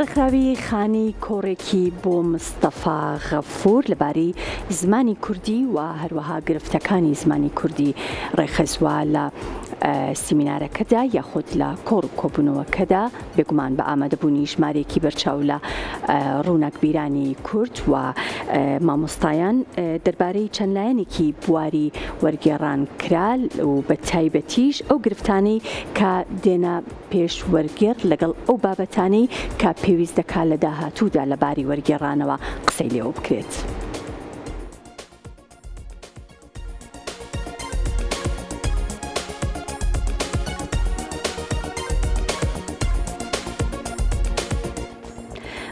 ڕێکخراوی خانی کۆڕێکی بۆ مستەفا غەفوور لەبارەی زمانی کوردی و هەروەها گرفتەکانی زمانی کوردی ڕێکخست و لە سیمینارەکەدا یاخود لە کۆڕ و کۆبوونەوەکەدا بێگومان بە ئامادەبوونی ژمارەیەکی بەرچاو لە ڕووناکبیرانی کورد و مامۆستایان دەربارەی چەند لایەنێکی بواری وەرگێڕان کرا و بە تایبەتیش ئەو گرفتانەی کە دێنە پێش وەرگێڕ لەگەڵ ئەو بابەتانەی کە پێویست دەکات لە داهاتوودا لە باری وەرگێڕانەوە قسەی لێوە بکرێت.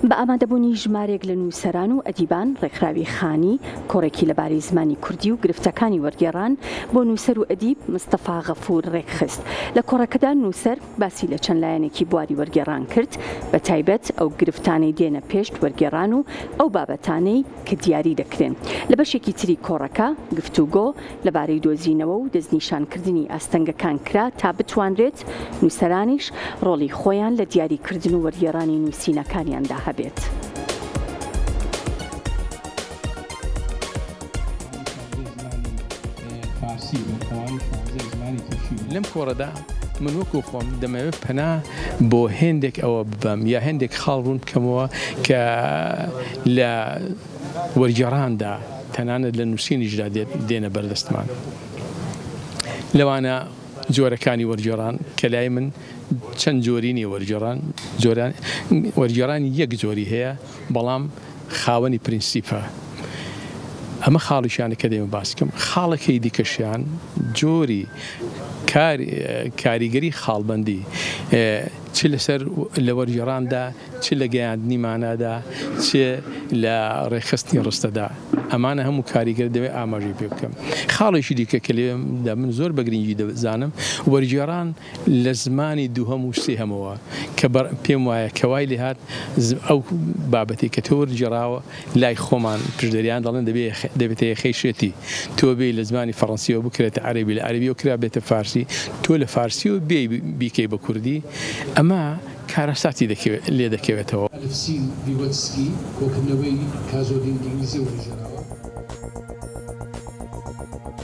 بە ئامادەبوونی ژمارێک لە نووسەران و ئەدیبان، ڕێکخراوی خانی، کۆڕێکی لەبارەی زمانی کوردی و گرفتەکانی وەرگێڕان بۆ نووسەر و ئەدیب مستەفا غەفوور ڕێکخست. لە کۆڕەکەدا نووسەر باسی لە چەند لایەنێکی بواری وەرگێڕان کرد، بە تایبەت ئەو گرفتانەی دێنە پێشت وەرگێڕان و ئەو بابەتانەی کە دیاری دەکرێن. لە بەشێکی تری کۆڕەکە گفتوگۆ لەبارەی دۆزینەوە و دەستنیشانکردنی ئاستەنگەکان کرا تا بتوانرێت نووسەرانیش ڕۆڵی خۆیان لە دیاریکردن و وەرگێڕانی نووسینەکانیاندا هەبێت. لەم کۆڕەدا من وەکو خۆم دەمەوێت پەنا بۆ هێندێک ئەوە ببەم یا هێندێک خاڵ ڕوون بکەمەوە کە لە وەرگێڕاندا تەنانەت لە نووسینیشدا دێنە بەردەستمان لەوانە جۆرەکانی وەرگێڕان کە لای من چەند جۆری نییە وەرگێڕان جۆران وەرگێڕان یەک جۆری هەیە بەڵام خاوەنی پرینسیپە ئەمە خاڵیشیانە کە دەمە باس بکەم خاڵەکەی دیکەشیان جۆری کاریگەری خاڵبەندی چ لەسەر لە وەرگێڕاندا چ لە گەیاندنی مانادا چ لە ڕێکخستنی ڕستەدا ئەمانە هەموو کاریگەر دەوێت ئاماژەی پێ بکەم خاڵێکی دیکە کە لێدا من زۆر بە گرنگی دەزانم وەرگێڕان لە زمانی دووهەم و سێهەمەوە کە پێم وایە کە وای لێهات ئەو بابەتەی کە تۆ وەرگێڕاوە لای خۆمان پشدەریان دەڵێن دەبێتە یەخەی شێتی تۆ بێی لە زمانی فەڕەنسیەوە بکرێتە عەرەبی لە عەرەبیەوە کرا بێتە فارسی تۆ لە فارسیەوە بێی بیکەی بە کوردی ئەمە کارەساتی لێ دەکەوێتەوە. ئەلف سین ڤیگۆتسکی، کۆکردنەوەی کازۆلین ئینگلیزی وەرگێراوە.